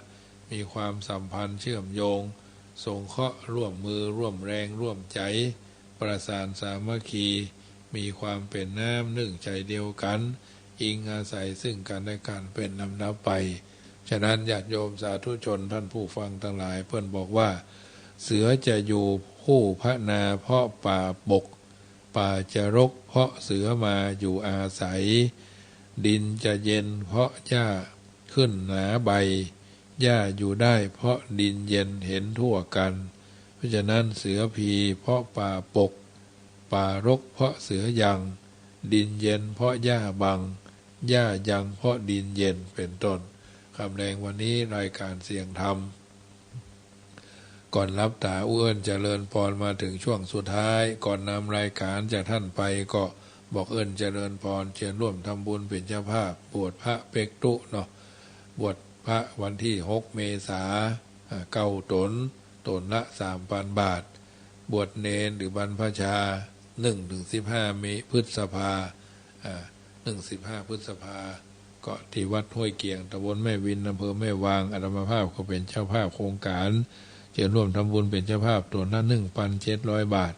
มีความสัมพันธ์เชื่อมโยง สงเคราะห์ร่วมมือร่วมแรงร่วมใจ๋ ประสานสามัคคี มีความเป๋นน้ำนึ่งใจ๋เดียวกั๋น อิงอาศัยซึ่งกั๋นและกั๋นเป๋นลำดับไป ฉะนั้นญาติโยมสาธุชนท่านผู้ฟังตังหลาย เปิ้นบอกว่า เสือจะอยู่คู่พนาเพราะป่าปก ป่าจะรกเพราะเสือมาอยู่อาศัย ดินจะเย็นเพราะหญ้าขึ้นหนาใบ หญ้าอยู่ได้เพราะดินเย็นเห็นทั่วกั๋น เพราะฉะนั้นเสือผีเพราะป่าปก ป่ารกเพราะเสือยัง ดินเย็นเพราะหญ้าบัง หญ้ายังเพราะดินเย็น เป๋นต้น ค่ำแลงวันนี้รายก๋านเสียงธรรม ก่อนหลับต๋าอู้เอิ้นเจริญพรมาเถิงช่วงสุดท้าย ก่อนนำรายก๋านจากท่านไปก็บอกเอิ้นเจริญพร เจิญฮ่วมทำบุญเป๋นเจ้าภาพ บวชพระเป๊กตุ๊เนาะ บวชพระวันตี้หกเมษา อ่า เก้าต๋น ต๋นละสามปันบาท บวชเณรหรือบรรพชา หนึ่งถึงสิบห้า เม พฤษภา อ่า หนึ่ง สิบห้า พฤษภา ก็ตี้วัดห้วยเกียง ตำบลแม่วิน อำเภอแม่วาง อาตมาภาพก็เป๋นเจ้าภาพโครงก๋าน เจิญฮ่วมทำบุญเป๋นเจ้าภาพ ต๋นละหนึ่งปันเจ็ดร้อยบาท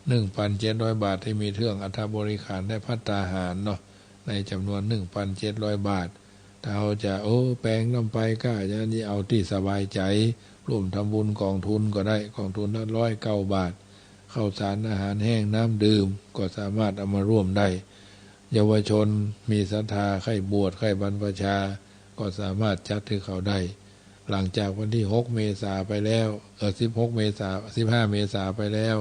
หนึ่งปันเจ็ดร้อยบาท ตี้มีเทื่องอัฐบริขารและภัตตาหารเนาะ ในจ๋ำนวนหนึ่งปันเจ็ดร้อยบาท ถ้าเฮาจะ โอ้ แปงน้ำไปก้า อย่างนี้เอาตี้สบายใจ๋ ฮ่วมทำบุญก๋องทุนก็ได้ ก๋องทุนละร้อยเก้าบาท ข้าวสารอาหารแห้งน้ำดื่มก็สามารถเอามาฮ่วมได้ เยาวชนมีศรัทธาใค่บวชใค่บรรพชา ก็สามารถจัดหื้อเขาได้ หลังจากวันตี้หกเมษาไปแล้ว เอ่อ สิบหกเมษา สิบห้าเมษาไปแล้ว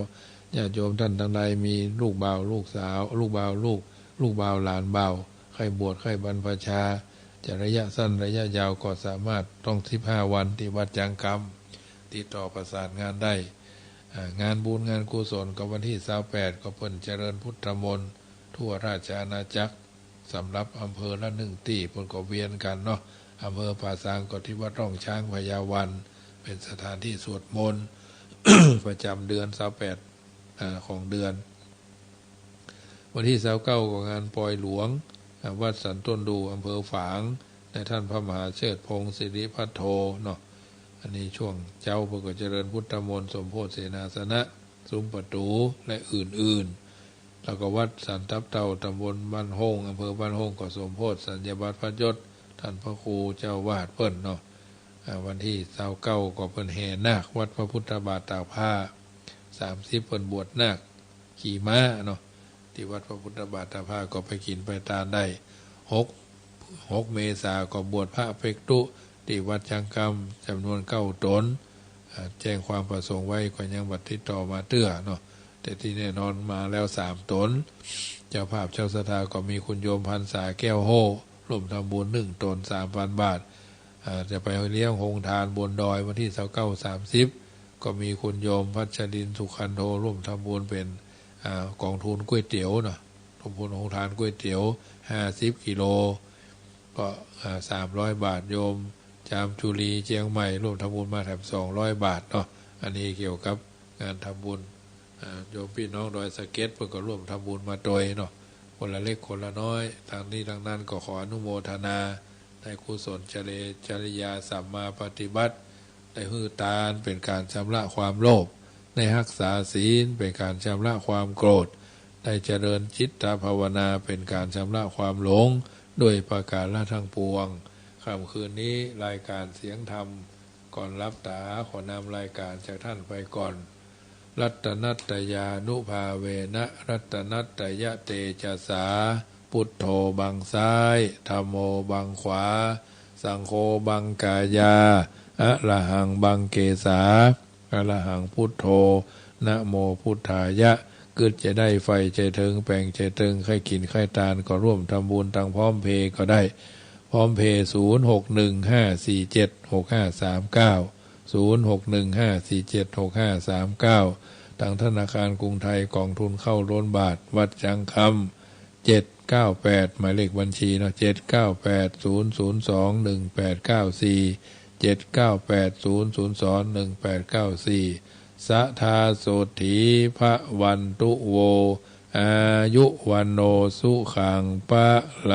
ญาติโยมต้านตังใดมีลูกบ่าวลูกสาว ลูกบ่าวลูก ลูกบ่าวหลานบ่าว ใค่บวชใค่บรรพชา จะระยะสั้นระยะยาวก็สามารถ ต้องสิบห้าวัน ตี้วัดจังกำ ติดต่อประสานงานได้ อ่า งานบุญงานกุศลก็วันตี้ซาวแปด ก็เปิ้นเจริญพุทธมนต์ทั่วราชอาณาจักร สำหรับอำเภอละหนึ่งตี้ เปิ้นก็เวียนกั๋นเนาะ อำเภอป่าซางก็ตี้วัดร่องช้าง พญาวัน เป๋นสถานตี้สวดมนต์ ประจำเดือนซาวแปด อ่า ของเดือน วันตี้ซาวเก้า ก็งานปอยหลวง อ่า วัดสันต้นดู อำเภอฝาง ในต้านพระมหาเชษฐพงศ์สิริภัทโทเนาะ อันนี้ช่วงเจ๊าเปิ้นก็เจริญพุทธมนต์ สมโภชเสนาสนะ สุมประตู๋ และอื่นๆ แล้วก็วัดสันตับเต่า ตำบลบ้านโฮ่ง อำเภอบ้านโฮ่ง ก็สมโภชสัญญบัตรพระยศ ต้านพระครูเจ้าอาวาสเปิ้นเนาะ อ่า วันตี้ซาวเก้า ก็เปิ้นแห่นาควัดพระพุทธบาทตากผ้า สามสิบ เปิ้นบวชนาค ขี่ม้าเนาะ ตี้วัดพระพุทธบาทตากผ้าก็ไปกิ๋นไปตานได้ หก หก เมษาก็บวชพระเภกตุ ตี้วัดจังกำ จ๋ำนวนเก้าต๋น อ่า แจ้งความประสงค์ไว้ก็ยังบ่ติดต่อมาเตื้อเนาะ แต่ตี้แน่นอนมาแล้วสามต๋น เจ้าภาพเจ้าศรัทธาก็มีคุณโยมพรรษาแก้วโฮ่ ร่วมทำบุญหนึ่งต๋น สามพันบาท อ่า จะไปเลี้ยงโฮงทานบนดอยวันตี้ซาวเก้า สามสิบ ก็มีคุณโยมพัชรินทร์ สุขันโท ร่วมทำบุญเป๋น อ่า ก๋องทุนก๋วยเตี๋ยวเนาะ ทำบุญโฮงทานก๋วยเตี๋ยว ห้าสิบกิโล ก็ อ่า สามร้อยบาท โยมจามจุรีเจียงใหม่ ร่วมทำบุญมาแถมสองร้อยบาทเนาะ อันนี้เกี่ยวกับงานทำบุญ อ่า โยมปี้น้องดอยสะเก็ดเปิ้นก็ร่วมทำบุญมาตวยเนาะ คนละเล็กคนละน้อย ตังนี้ตังนั้นก็ขออนุโมทนา ในกุศลจริ จริยาสัมมาปฏิบัติ ได้หื้อตานเป๋นก๋านชำระความโลภ ได้ฮักษาศีลเป๋นก๋านชำระความโกรธ ได้เจริญจิตตภาวนาเป๋นก๋านชำระความหลง ด้วยประก๋าระตังปวง ค่ำคืนนี้รายก๋านเสียงธรรม ก่อนหลับต๋าขอนำรายก๋านจากต้านไปก่อน รัตนัตตยานุภาเวนะ รัตนัตตยเตจสา พุทโธบังซ้าย ธัมโมบังขวา สังโฆบังกายา อะระหังบังเกสา อะระหังพุทโธ นะโมพุทธายะ กึ๊ดจะได้ใฝ่จะเถิง แป๋งจะเติง ใค่กิ๋นใค่ตานก็ร่วมทำบุญตังพร้อมเพย์ก็ได้ พร้อมเพย์ ศูนย์หกหนึ่งห้าสี่เจ็ดหกห้าสามเก้า ศูนย์หกหนึ่งห้าสี่เจ็ดหกห้าสามเก้า ตังธนาคารกรุงไทย ก๋องทุนเข้าล้นบาท วัดจังกำ เจ็ดเก้าแปด หมายเลขบัญชีเนาะ เจ็ดเก้าแปด ศูนย์ศูนย์สอง หนึ่งแปดเก้าสี่ เจ็ดเก้าแปด ศูนย์ศูนย์สอง หนึ่งแปดเก้าสี่ สะทาโสตถี ภะวันตุ โว อายุ วัณโณ สุขัง พะลัง